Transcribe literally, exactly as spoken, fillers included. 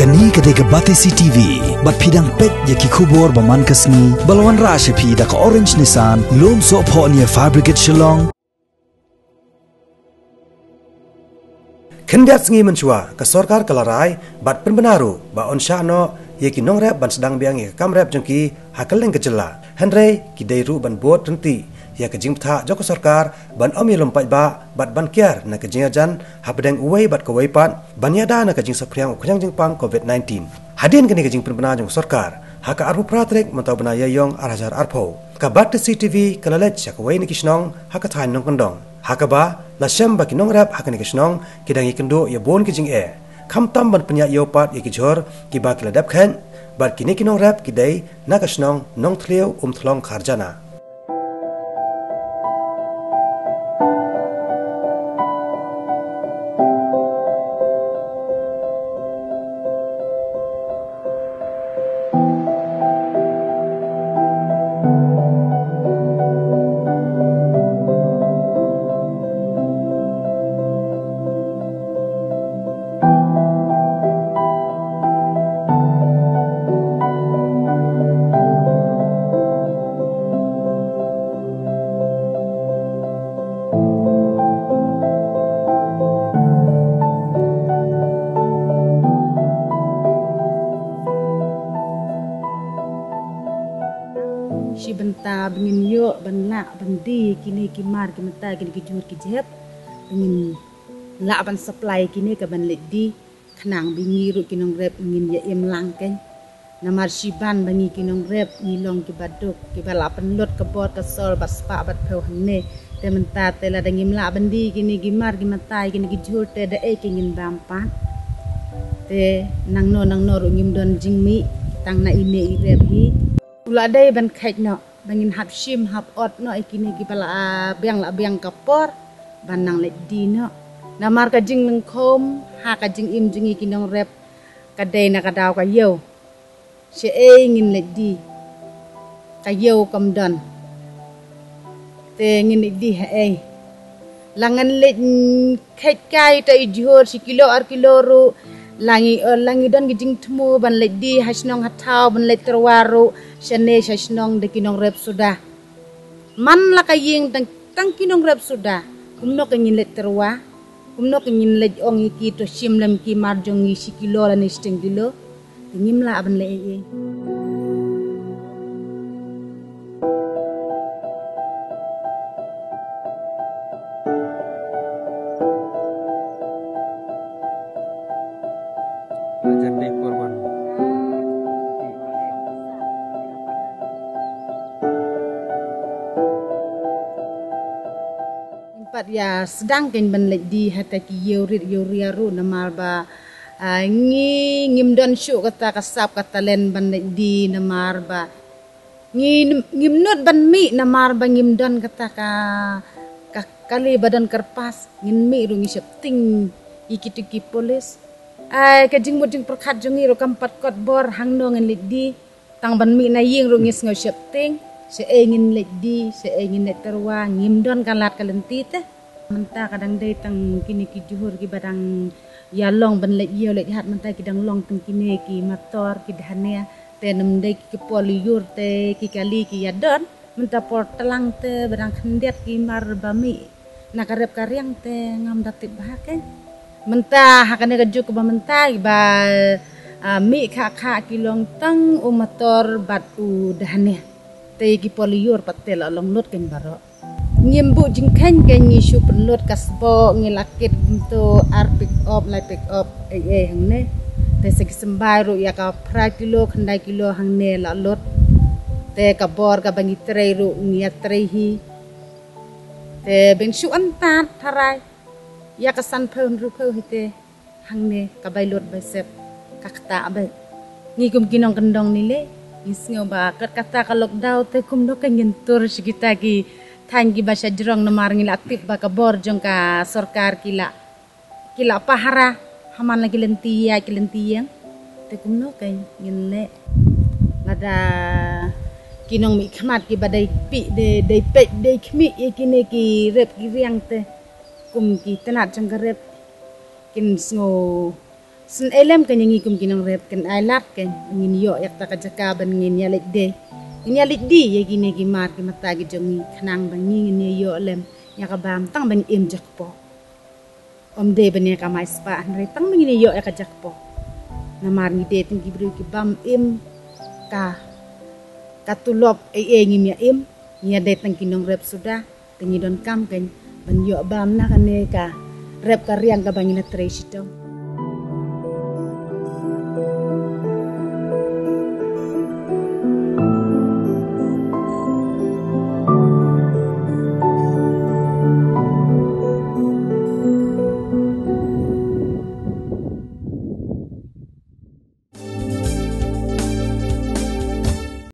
Kane ka dei ka Batesi T V, bad phi dang peit ïa ki khubor ba man ka sngi, ba la wanrah sha phi da ka Orange Nissan, Lumsohphoh near Fire Brigade Shillong. Khyndiat sngi mynshuwa, ka sorkar ka la rai, bad pynbna ruh, ba yn shah noh, ïa ki nongrep ban sdang biang ïa ka kam rep jong ki, ha kylleng ka jylla. Hynrei, ki dei ruh ban bud ryntih, ïa ka jingbthah jong ka sorkar, ban ym ïalum paidbah, bad ban kiar na ka jingïajan, hapdeng uwei bad kawei pat, ban ïada na ka jingsaphriang u khñiang jingpang covid nineteen. Hadien kane ka jingpynbna jong ka sorkar, ha ka arphew phra tarik mynta u bnai Ïaïong ar hajar arphew. Ka Batesi T V ka la leit sha kawei na ki shnong, ha ka thaiñ Nongkyndong. Ha kaba, la shem ba ki nongrep ha kane ka shnong, ki dang ïakynduh ïa bun ki jingeh. Khamtam ban pynïaid ïew pat ïa ki jhur, kiba ki la dep khein, bad kine ki nongrep ki dei, na ka shnong, Nongthliew Umthlong Kharjana. Shi bynta ba ngin ïoh ban lah ban die kine ki mar ki mynta, kine ki jhur ki jhep, ba ngin lah ban supply kine ka ban leit die. Khnang ba ngi ruh ki nongrep ngin ïa im lang kein. Namar shi ban ba ngi ki nongrep ngi long kiba duk, kiba la pynlut ka bor ka sor bad spah bad phew hangne. Te mynta te lada ngim lah ban die kine ki mar ki mynta, kine ki jhur, te da ei ki ngin bam pat. Te nangno nangno ruh ngim don jingmih, tang na ine i rep hi. U la dei ban kheit noh, ba ngin hap shim hap ot noh ïa kine kiba la, ah, biang la biang ka por, ban nang leit die noh. Namar ka jinglyngkhum, ha ka jingim jong ngi ki nongrep, ka dei na ka daw ka ïew. Shaei ngin leit die. Ka ïew kam don. Te ngin leit die haei. La ngan leit, mm, kheit kai ta i jhur shi kilo ar kilo ruh. La ngi, eh, la ngi don ki jingthmu ban leit die ha shnong ha thaw ban leit tyrwa ruh. Shane sha shnong da ki nongrep suda. Man la ka ïing tang, tang ki nongrep suda. Kumno ka ngin leit tyrwa. Kumno ka ngin leit ong ïa ki to shim lem ki mar jong ngi shi kilo lane shiteng kilo. Te ngim lah ban leh ei ei. Ngim pat ïa sdang kein ban leit die ha ta ki ïew rit ïew ria ruh namar ba, ah, ngi ngim don shuh kata ka sap ka talent ban leit die namar ba ngi, ngim nud ban mih namar ba ngim don kata ka, ka kali ba don kyrpas, ngin mih ruh ngi shepting ïa kitu ki pulit. Ai, ka jingmut jingpyrkhat jong ngi ruh kam pat kot bor hangno ngin leit die. Tang ban mih na ïing ruh ngi sngew shepting, shaei ngin leit die, shaei ngin leit tyrwa, ngim don ka lad ka lynti te. Mynta ka dang dei tang kine ki jhur kiba dang ïa long ban leit ïew leit hat, mynta ki dang long tang kine ki mator ki dahania. Te nym dei ki por lyiur te ki kali ki ïa don. Mynta por tlang te ba dang khyndiat ki mar ba mih na ka rep ka riang te ngam da tip bha kein. Mynta ha kane ka juk ba mynta ba, ah, mih kha kha ki long tang u mator bad u dahania. Te ki por lyiur pat te la long lut kein baroh. Ngim buh jingkheiñ kein, ngi shu pynlut ka sboh, ngi la kit kumto ar pick up, lai pick up, ei ei hangne. Te sa ki symbai ruh ïa ka phra kilo, khyndai kilo hangne la lut. Te ka bor kaba ngi trei ruh ngi ïa trei hi. Te bym shu antat tharai ïa ka sanphew hynriewphew hi te. Hangne ka bai lut bai sep ka kata bai. Ngi kum ki nongkyndong ni le, ngi sngew ba kat kata ka lockdown te kumno ka ngin tur sha kita ki thaiñ kiba sha jrong namar ngi la tip ba ka bor jong ka sorkar ki la, ki la pahara ha man la ki lynti ïa ki lynti ïeng. Te kumno ka ngin leh lada ki nongmihkhmat kiba dei peit dei, dei peit dei khmih ïa kine ki rep ki riang te kum ki tnat jong ka rep. Kin sngew Sngewlem ka ngi kum ki nongrep kan ai lad kan ngin ïoh ïa kata ka jaka ban ngin ïa leit de. Ngin ïa leit de ïa kine ki mar ki mata ki jong ngi khnang ba ngi ngin ïa ïoh lem ïa ka bam tang ban im jakpoh. Ym dei ban ïa ka mai spah hynrei tang ban ngin ïa ïoh ïa ka jakpoh. Namar ngi dei tang ki briew ki bam im ka ka tulop ei ei ngim ïa im. Ngi ïa dei tang ki nongrep suda. Te ngi donkam kan ban ïoh bam na kane ka rep ka riang kaba ngi la trei shitom.